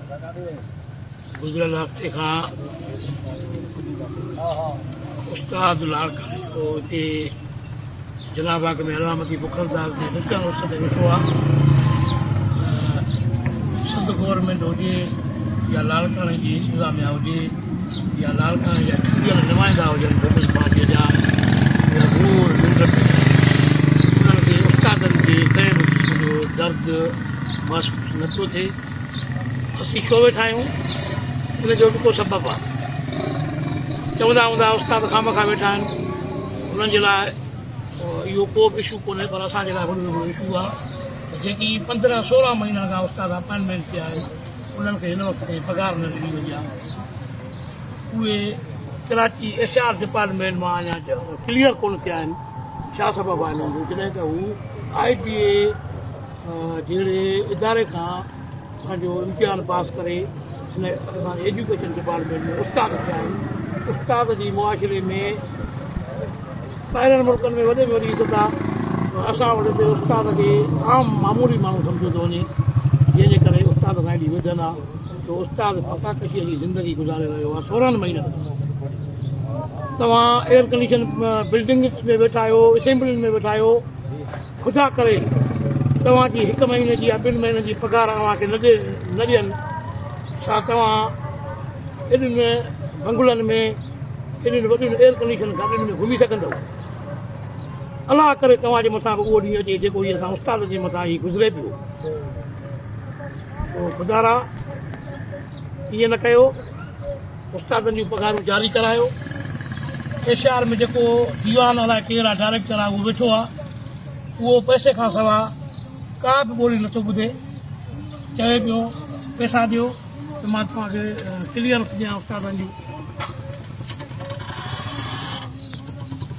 گذريل هفتي کان استاد لاڙڪاڻي جو هتي جناح باغ ۾ علامتي بک هڙتال تي ڏکيل عرصي تي ويٺو آهي. سنڌ گورنمينٽ هجي يا لاڙڪاڻي جي انتظاميا هجي يا لاڙڪاڻي جا چونڊيل نمائندا هجن پيپلز پارٽيء جا يا گهور ننڊ ۾ انهن کي استادن جي ڪنهن به قسم جو درد محسوس نه ٿو ٿئي. اسين ڇو ويٺا آهيون ان جو به ڪو سبب آهي. چوندا هوندا استاد خامخواه ويٺا آهن انهن جي لاء اهو ڪو به اشو ڪونهي پر اسان جي لاء وڏو هڪڙو اشو آهي ته جيڪي 15 16 مهينن کان استاد اپائنٽمينٽ تي آهن انهن کي هن وقت تائين پگهار نه ڏني وئي آهي اهي ڪراچي ايڇ آر ڊپارٽمينٽ مان اڃا ڪليئر ڪونه ٿيا آهن ڇا سبب آهي انهن جو جڏهن ته هو آء ٽي اي جهڙي اداري کان پنهنجو امتحان پاس ڪري هن اسان جي ايجوڪيشن ڊپارٽمينٽ ۾ استاد ٿيا آهن. استاد جي معاشري ۾ ٻاهرين ملڪن ۾ وڏي ۾ وڏي عزت آهي پر اسان وٽ هتي استاد کي عام معمولي ماڻهو سمجهيو ٿو وڃي جنهن جي ڪري استاد سان ايڏي ويڌن آهي جو استاد فقا ڪشيء جي زندگي گذاري رهيو آهي 16 مهينن کان توهان ايئر ڪنڊيشن بلڊنگس ۾ ويٺا آهيو اسيمبلين ۾ ويٺا آهيو خدا ڪري توهان جي هڪ مهيني جي يا ٻن مهينن جي پگهار اوهان کي نه ڏين، ڇا توهان ايڏين بنگلن ۾ ايڏين وڏين ايئر ڪنڊيشن گاڏين ۾ گهمي سگهندؤ؟ الله ڪري توهان جي مٿان به اهو ڏينهن اچي جيڪو هي اسان استادن جي مٿان هي گذري پيو. سو خدارا ائين نه ڪيو. استادن جون پگهارون جاري ڪرايو. ايس آر ۾ جيڪو ديوان الائي ڪير آ ڊائريڪٽر آ اهو ويٺو آ اهو پئسي کان سوا ڪا به ٻولي نٿو ٻڌي چوي پيو پئسا ڏيو ته مان توهان کي ڪليئرنس ڏيان استادن جي.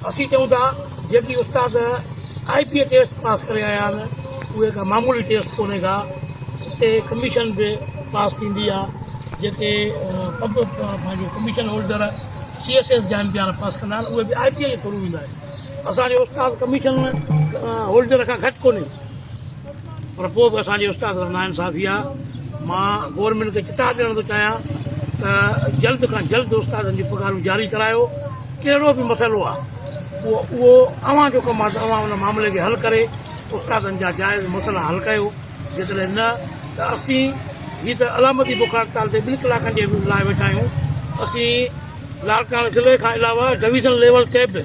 اسين چئون ٿا جيڪي استاد آء پي اي ٽيسٽ پاس ڪري آيا آهن اهي ڪا معمولي ٽيسٽ ڪونهي ڪا اتي ڪميشن به پاس ٿيندي آ جيڪي پب پنهنجو commission holder C S S جا امتحان پاس ڪندا آهن اهي به آء پي اي جي ٿرو ايندا آهن اسان جو استاد ڪميشن هولڊر کان گهٽ ڪونهي پر پوء به اسان جي استاد سان ناانصافي آ. مان گورنمينٽ کي چتاء ڏيڻ ٿو چاهيان ته جلد کان جلد استادن جون پگهارون جاري ڪرايو. ڪهڙو به مسئلو آ اهو اهو اوهان جو ڪم آ ته اوهان ان معاملي کي حل ڪري استادن جا جائز مسئلا حل ڪيو جيڪڏهن نه ته اسين هي ته علامتي بک هڙتال تي ٻن ڪلاڪن جي لاء ويٺا آهيون اسين لاڙڪاڻي ضلعي کان علاوه ڊويزن ليول تي به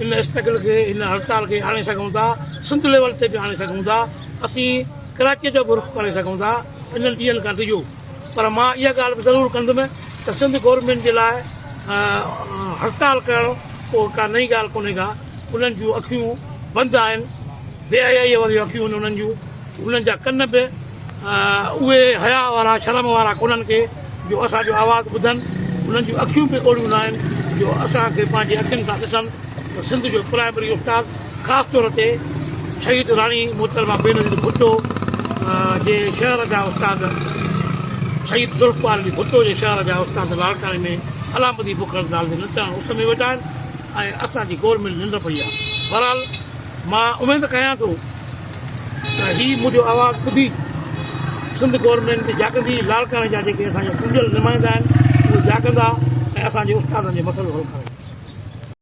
ان اسٽرگل کي هن هڙتال کي آڻي سگهون ٿا، سنڌ ليول تي به آڻي سگهون ٿا، اسين ڪراچيء جو به رخ ڪري سگهون ٿا، انهن ڏينهن کان ڊڄو. پر مان اها ڳالهه به ضرور ڪندم ته سنڌ گورنمينٽ جي لاء هڙتال ڪرڻ ڪو ڪا نئين ڳالهه ڪونهي ڪا، انهن جون اکيون بند آهن، بي حيائيء واريون اکيون آهن انهن جون، انهن جا ڪن به اهي حياء وارا شرم وارا ڪونهن ڪي جو اسان جو آواز ٻڌن، انهن جون اکيون به اهڙيون ناهن جو اسان کي پنهنجي اکين سان ڏسن ته سنڌ جو پرائمري استاد خاص طور تي شهيد راڻي محترمه بينظير ڀٽو جي شهر جا استاد شهيد ذوالفقار علي ڀٽو جي شهر جا استاد لاڙڪاڻي ۾ علامتي بک هڙتال تي نچڻ اس ۾ ويٺا آهن ۽ اسان جي گورنمينٽ ننڊ پئي آهي بهرحال مان اميد ڪيان ٿو ته هي منهنجو آواز ٻڌي سنڌ گورنمينٽ جاڳندي، لاڙڪاڻي جا جيڪي اسان جا چونڊيل نمائندا آهن اهي جاڳندا ۽ اسان جي استادن جي مسئلو حل ڪرائيندا.